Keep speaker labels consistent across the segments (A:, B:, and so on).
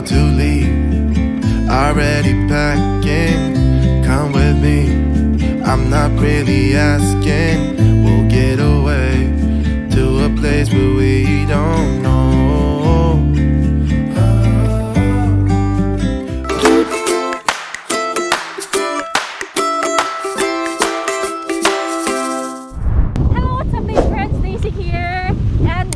A: About to leave. Already packing. Come with me. I'm not really asking. We'll get away to a place where we don't know.
B: Hello, what's up, my friends? Daisy here, and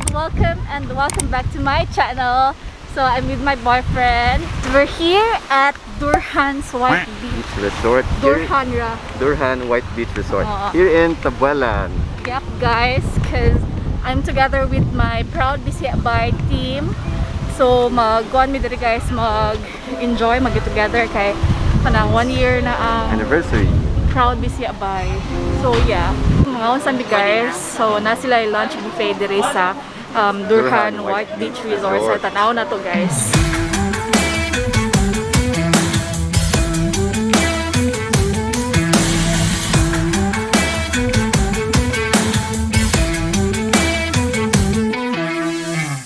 B: welcome back to my channel. So I'm with my boyfriend. We're here at Durhan's White Beach.
C: Beach Resort. Here,
B: Durhan ra.
C: Durhan White Beach Resort.
B: Oo.
C: Here in Tabuelan.
B: Yep, guys, 'cause I'm together with my proud Bisaya Bay team. So mag-go mi diri, guys, mag-enjoy, mag-get together kay kanang one year na ang
C: Anniversary.
B: Proud Bisaya Bay. So yeah, mga unsa mi, guys. So na sila yung lunch buffet diri sa Durhan
C: Durhan
B: White
C: White
B: Beach
C: Beach
B: Resort. So
C: Resort.
B: tanaw na to, guys.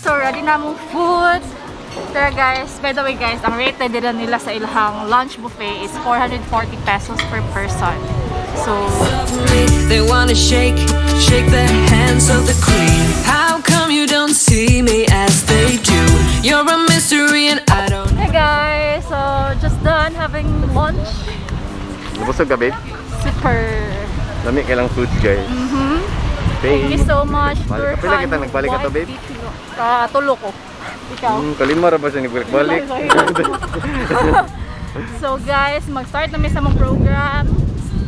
B: So ready na mong food. Tara, guys, by the way, guys, ang rate na nila nila sa ilang lunch buffet is 440 pesos per person. So,
D: They wanna shake, shake the hands of the queen. How come you don't see me as they do? You're a mystery and I don't.
B: Hey guys, so just done having lunch.
C: Nabusog ka, babe?
B: Super.
C: Lami kay lang foods, guys.
B: Thank you so much,
C: Balik.
B: Durhan
C: Pila kita nagbalik
B: White
C: ato, babe?
B: Beach Resort. Katulo ko. Ikaw?
C: Kalima ra ba siya nagbalik-balik?
B: So guys, mag-start na mi sa among program.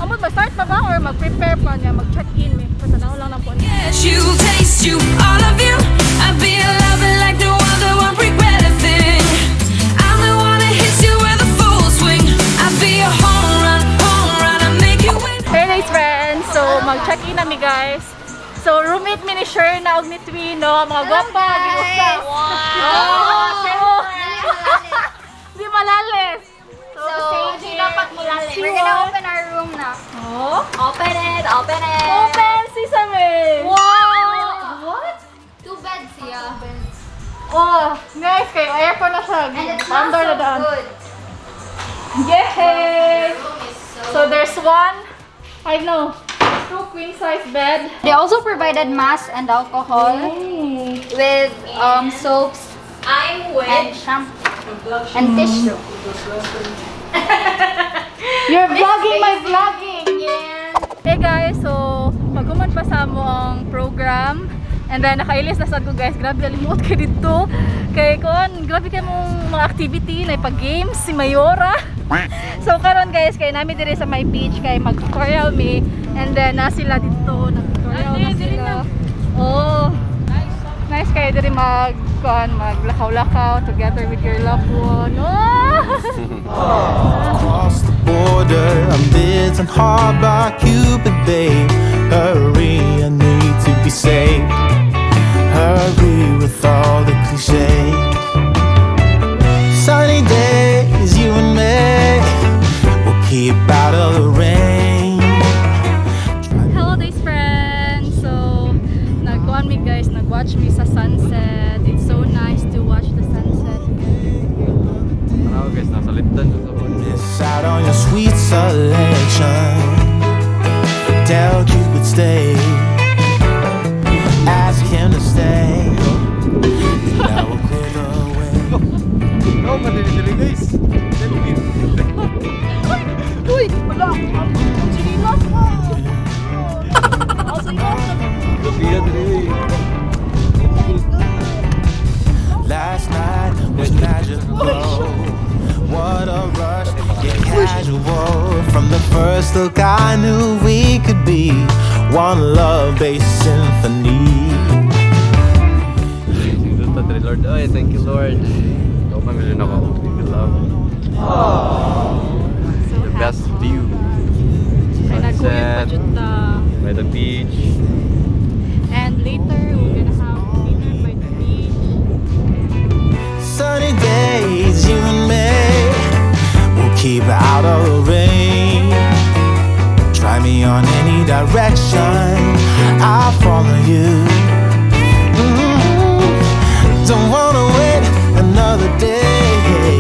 B: Amo, mag-start pa ba or mag-prepare pa niya, mag-check-in mi? Patanaw lang ng po.
D: Get you, taste you, all of you. I'd be a lover like no other, won't regret a thing. I'm the one that hits you with a full swing. I'd be a home run, I make you win.
B: Hey guys, friends! So mag-check-in na mi, guys. So roommate mi ni Sherna og ni Twino, mga gwapa, giusap. Wow! Di malalis. So,
E: So,
B: dapat malalis.
E: We're gonna open our room now.
B: Oh?
E: Open it, open it.
B: Open sesame! Wow! What?
E: Two beds, yeah.
B: Oh, nice kay aircon na siya.
E: And it smells
B: Andar
E: so
B: na daan.
E: good.
B: Yay!
E: Room is so
B: So there's one, I know, two queen size bed.
E: They also provided mask and alcohol with soaps
B: I'm with
E: and shampoo and tissue.
B: You're vlogging my vlogging!
E: Yeah.
B: Hey guys, so maghuman pa sa among program. And then nakailis na sad ko, guys. Grabe alimot kay dito. Kay kon, grabe kay mong mga activity na pag-games si Mayora. So karon, guys, kay nami diri sa may beach kay mag-tutorial mi. And then na sila dito, nag-tutorial na sila. Oh. Nice kayo diri mag kon maglakaw-lakaw together with your loved one. Oh!
A: Across the border, I'm bitten hard by Cupid, babe. Hurry, I need to be saved. Hurry with all the cliches. Sunny days, you and me will keep out of the rain.
B: Hello days, friends! So, nagkuhan mi, guys, nag-watch mi sa sunset. It's so nice to watch the sunset together with your loved
C: Tanaw, guys, nasa Lipton sa sabon.
A: Miss out on your sweet selection. Tell Cupid stay. Ask him to stay. And I will clear the way.
C: No, madali dali, guys.
B: Uy! Wala! Ang sinilas!
C: Lupiya dali.
A: Last night was magical. What a rush, get casual. From the first look, I knew we could be one love-based symphony.
C: Sinduta dali, Lord. Ay, thank you, Lord. Ikaw man rin ako. Thank you, love.
B: So
C: The best view.
B: Ay, naguyod pa
C: Sunset.
B: Jud ta.
C: By the beach.
B: And later, we're gonna have dinner by the beach.
A: Sunny days, you and me will keep out of the rain. Try me on any direction, I'll follow you. Don't wanna wait another day.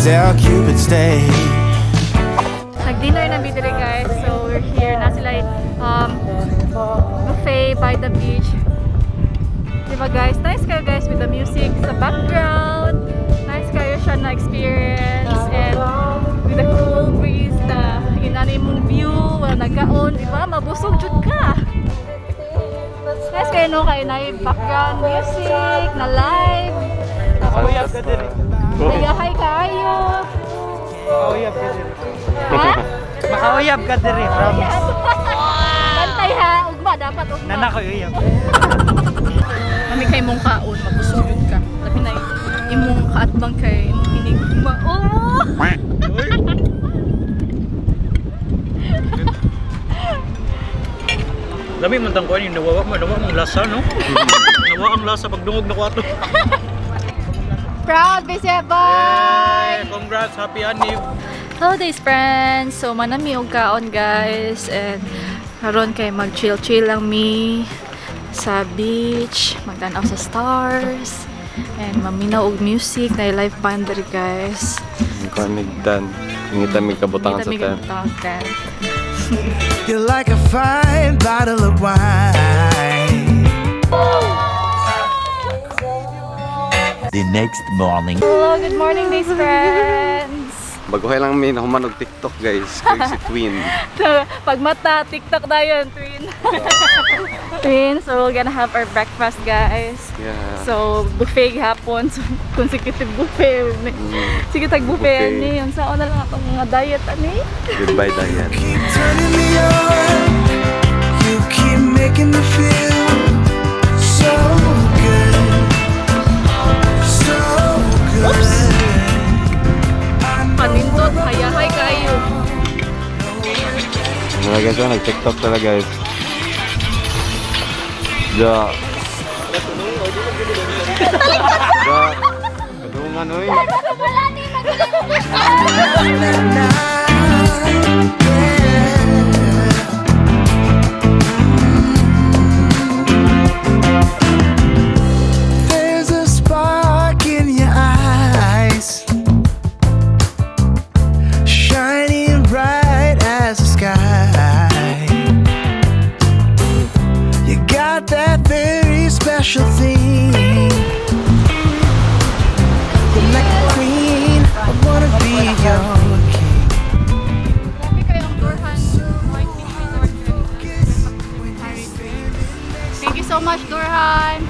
A: Tell Cupid stay.
B: Nag-dinner na mi diri, guys. So we're here na sila buffet by the beach. Diba, guys? Nice kayo, guys, with the music sa background. Nice kayo siya na experience and with the cool breeze na inani mong view, wala nagkaon, di ba? Mabusog jud ka. Nice kayo, no, kay na background music, na live.
C: Makauyab ka diri.
B: Nagahay kayo.
F: Makauyab ka diri.
B: Ha?
F: Makauyab ka diri, promise.
B: Bantay ha, ugma dapat ugma.
F: Nana ko uyab.
B: Kami kay mong kaon, mabusog jud ka. Labi na imong kaatbang kay imong hinigma. Oh!
F: Lami man tang kuan yung nawawa mo, nawa mong lasa, no? Nawa ang lasa pagdungog na ko ato.
B: Proud, Bisaya, bye!
F: Hey, congrats, happy anniv.
B: Hello days, friends! So manami og kaon, guys, and karon kay mag chill chill lang mi sa beach, magtan-aw sa stars and maminaw og music na live band diri, guys.
C: Kuan dan. Ngita mig kabutangan sa
B: Ngita mi
C: tent.
B: kabutangan sa tent.
A: You're like a fine bottle of wine.
G: The next morning.
B: Hello, good morning, days friends!
C: Baguhay lang mi nahuman og TikTok, guys. Kay si Twin.
B: Pag mata, TikTok na yun, twin. Twin, so we're gonna have our breakfast, guys. So, buffet hapon. So, consecutive buffet. Sige, tag buffet,
C: Buffet.
B: ani. Unsaon na lang atong mga diet, ani.
C: Goodbye, Diane.
A: Keep turning me on. You keep making me feel so good. So good.
B: Panindot, hayahay kayo.
C: Mga guys, oh, nag-TikTok talaga, guys. Ja. Ja. Kadungan, oy.
A: That night, yeah. There's a spark in your eyes, shining bright as the sky. You got that very special thing. You're like a queen. I wanna be your king.
B: Grabe kayo ang Durhan White Beach Resort. Thank you so much, Durhan.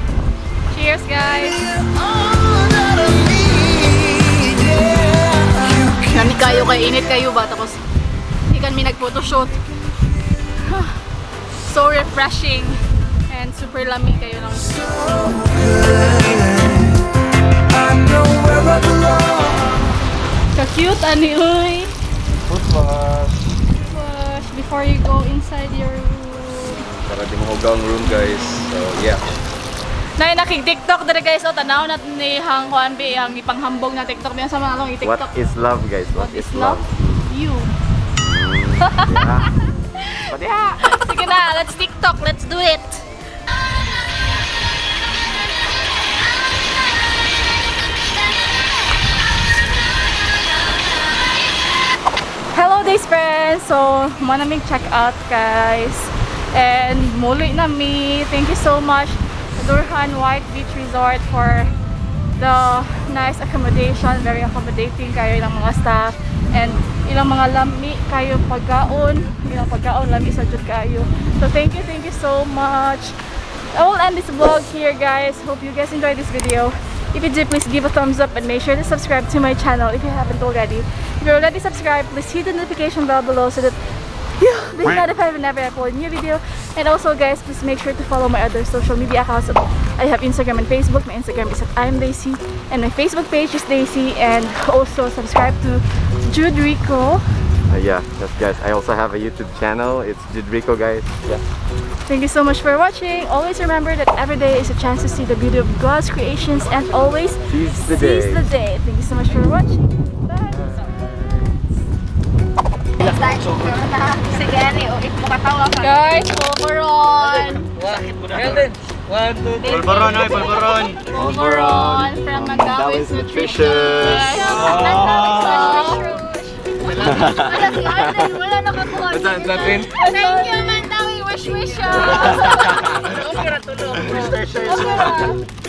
B: Cheers, guys.
A: All that I need, yeah. You keep
B: Nami kayo kay init kayo ba tapos hindi kami nag-photoshoot. So refreshing and super lami kayo ng
A: so good. I know where I belong.
B: Ka-cute ani uy.
C: Foot wash.
B: Wash before you go inside your room.
C: Para di mahugaw ang room, guys. So, yeah.
B: Nay nakig-TikTok dere, guys, oh, tanaw na ni hang kuan bi ang ipanghambog na TikTok biyan sa mga akong i-TikTok.
C: What is love, guys?
B: What is love? You.
C: Yeah.
B: Yeah. Sige na, let's TikTok. Let's do it. Hello days friends! So, mao na check out, guys. And muli na mi. Thank you so much, Durhan White Beach Resort, for the nice accommodation. Very accommodating kayo ilang mga staff. And ilang mga lami kayo pagkaon. Ilang pagkaon lami sa jud kayo. So thank you so much. I will end this vlog here, guys. Hope you guys enjoyed this video. If you did, please give a thumbs up and make sure to subscribe to my channel if you haven't already. If you're already subscribed, please hit the notification bell below so that you'll be notified whenever I upload a new video. And also, guys, please make sure to follow my other social media accounts. I have Instagram and Facebook. My Instagram is @IamDaisy and my Facebook page is Daisy. And also subscribe to Jude Rico.
C: Yeah, yes, guys. I also have a YouTube channel. It's Jude Rico, guys. Yeah.
B: Thank you so much for watching. Always remember that every day is a chance to see the beauty of God's creations and always
C: Seize the
B: seize
C: day.
B: the day. Thank you so much for watching. Bye.
E: Sige, ani, o, mukatawa ka.
B: Guys, overall.
F: One, two, three. Polvoron, oy, polvoron.
B: Overall from Mandawis
C: Mandawis Nutritious.
B: Nutritious.
E: Wala si Arden, wala nakakuha. Thank you, Mandawi. Wish, wish, ah.
B: Okay ra tulo. Okay ra.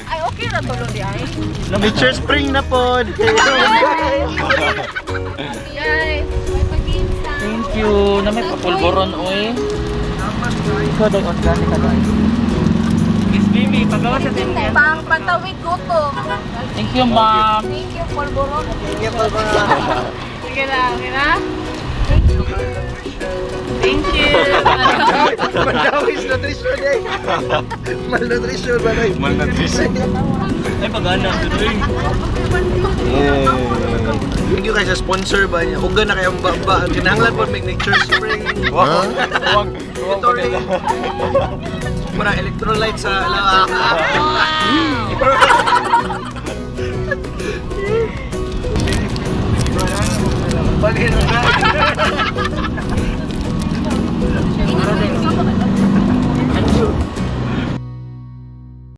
B: Ay, okay ra tulo di ay.
F: Nature spring na pod.
E: Guys, may pag-games na.
F: Thank you. Na may papulboron oy. Ikaw dai organic ka dai. Miss Baby, pagawa sa team.
B: Pang pantawid gutom.
F: Thank you, ma'am.
E: Thank you, Polvoron.
B: Sige na, okay na? Thank you.
H: Mandawis nutrition eh. Malnutrition ba na?
C: Malnutrition.
F: Ay, pagana. Tuloy.
H: Thank you kay sa sponsor ba niya. Uga na kayong baba. Kinahanglan po may nature spring.
C: Wow. Huwag.
H: Gatorade. Para electrolyte sa alawa.